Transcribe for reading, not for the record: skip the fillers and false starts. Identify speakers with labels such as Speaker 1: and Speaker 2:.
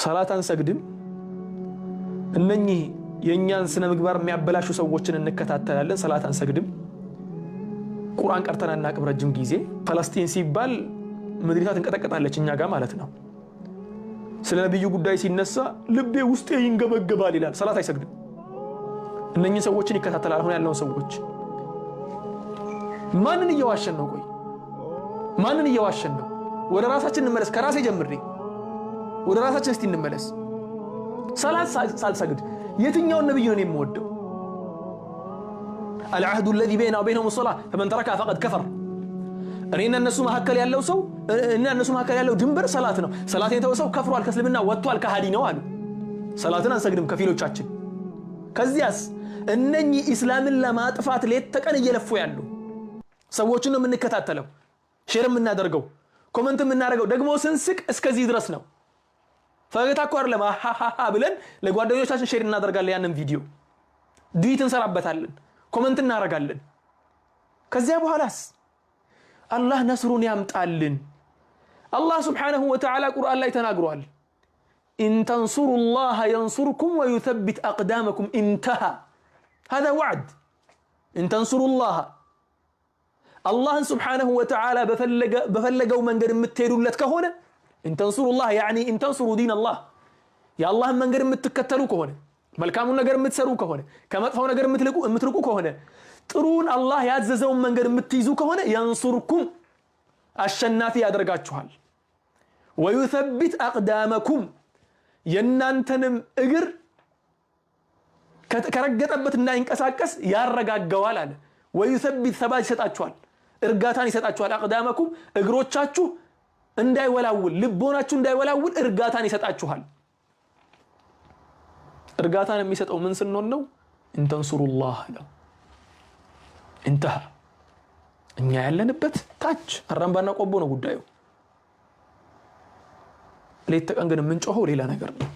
Speaker 1: ሰላት አንሰግድም። እነኚህ የእኛን ስነ ምግባር የሚያበላሹ ሰዎችን እንከታተላለን። ሰላት አንሰግድም። ቁርአን ቀርተን አናቅም ረጅም ጊዜ። ፈለስጢን ሲባል ምድሪቷ ትንቀጠቀጣለች እኛ ጋር ማለት ነው። ስለ ነቢዩ ጉዳይ ሲነሳ ልቤ ውስጤ ይንገበገባል ይላል። ሰላት አይሰግድም። እነኚህን ሰዎችን ይከታተላል። አሁን ያለውን ሰዎች ማንን እየዋሸን ነው? ቆይ ማንን እየዋሸን ነው? ወደ ራሳችን እንመለስ። ከራሴ ጀምሬ ወደ ራሳችን እስቲ እንመለስ። ሰላት ሳልሰግድ የትኛውን ነብይ ነው የምወደው? العهد الذي بيننا وبينهم الصلاة فمن تركها فقد كفر። እኔና እነሱ መካከል ያለው ሰው እኔና እነሱ መካከል ያለው ድንበር ሰላት ነው። ሰላትን የተወ ሰው ከፍሯል፣ ከእስልምና ወጥቷል፣ ከሃዲ ነው አሉ። ሰላትን አንሰግድም ከፊሎቻችን። ከዚያስ እነኚህ ኢስላምን ለማጥፋት ሌት ተቀን እየለፉ ያሉ ሰዎችን ነው የምንከታተለው፣ share የምናደርገው፣ comment የምናደርገው። ደግሞ ስንስቅ እስከዚህ ድረስ ነው። ፈገግታ እኮ አይደለም፣ ሃሃሃ ብለን ለጓደኞቻችን share እናደርጋለን። ያንን ቪዲዮ duet እንሰራበታለን፣ comment እናደርጋለን። ከዚያ በኋላስ አላህ ነስሩን ያምጣልን። አላህ سبحانه وتعالى ቁርአን ላይ ተናግሯል። إن تنصروا الله ينصركم ويثبت أقدامكم። انتهى هذا وعد። إن تنصروا الله አላህን سبحانه وتعالى በፈለገው መንገድ የምትሄዱለት ከሆነ፣ إن تنصروا الله يعني إن تنصروا دين الله፣ የአላህን መንገድ የምትከተሉ ከሆነ፣ መልካሙን ነገር የምትሰሩ ከሆነ፣ ከመጥፎው ነገር የምትርቁ ከሆነ፣ ጥሩን አላህ ያዘዘውን መንገድ የምትይዙ ከሆነ ينصركم አሸናፊ ያደርጋችኋል። ويثبت أقدامكم የእናንተንም እግር ከረገጠበት እንዳይንቀሳቀስ ያረጋገዋል አለ። ويثبت ثبات ይሰጣችኋል፣ እርጋታን ይሰጣችኋል። أقدامكم እግሮቻችሁ እንዳይወላውል፣ ልቦናችሁ እንዳይወላውል እርጋታን ይሰጣችኋል። እርጋታን የሚሰጠው ምን ስንሆን ነው? إن تنصروا الله ነው። انتهى። እኛ ያለንበት ታች አራምባና ቆቦ ነው ጉዳዩ። ሌት ተቀን ግን የምንጮኸው ሌላ ነገር ነው።